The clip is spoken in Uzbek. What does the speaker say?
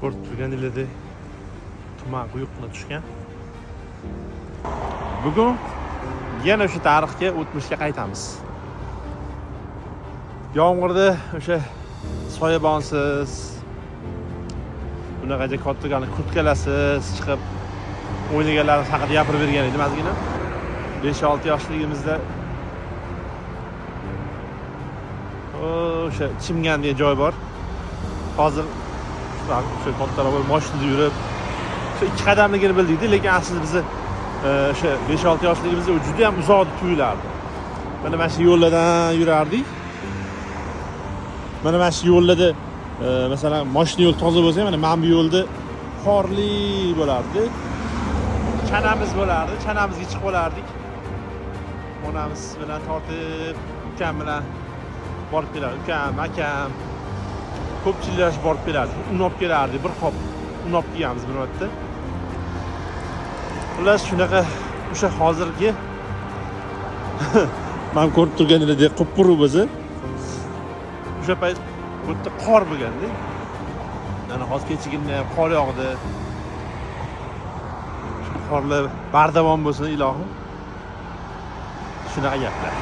Ko'rib turganingizdek tuman quyuqqina tushgan. Bugun yana o'sha tarixga, o'tmishga qaytamiz. Yomg'irda o'sha soyabonsiz, bunaqacha katta kurtkalarsiz chiqib o'ynaganlarimiz haqida gapirib bergan edim ozgina. 5-6 yoshligimizda o'sha Chimgan degan joy bor. Hozir o'sha kattaroq bo'lib mashinada yurib, o'sha 2 qadamligini bildikda, lekin aslida bizni o'sha 5-6 yoshligimizda u juda ham uzoq tuyulardi. Mana shu yo'llardan yurardik. Mana shu yo'llarda masalan mashina yo'l toza bo'lsa, mana bu yo'lda qorli bo'lardi. Chanamiz bo'lardi, chanamizga chiqib olardik. Onamiz bilan tortib, ukam bilan borib kelardi. Ukam, akam ko'pchilik borib kelardi. Un olib kelardi, bir qop un olib kelganmiz bir marta. Xullas shunaqa o'sha hozirgi men ko'rib turganingizdek qup-quruq bo'lsa, o'sha payt bu yerda qor bo'lganda. Mana hozir kechagina ham qor yog'di. Shu qorlar bardavom bo'lsin ilohim. Shunaqa gaplar.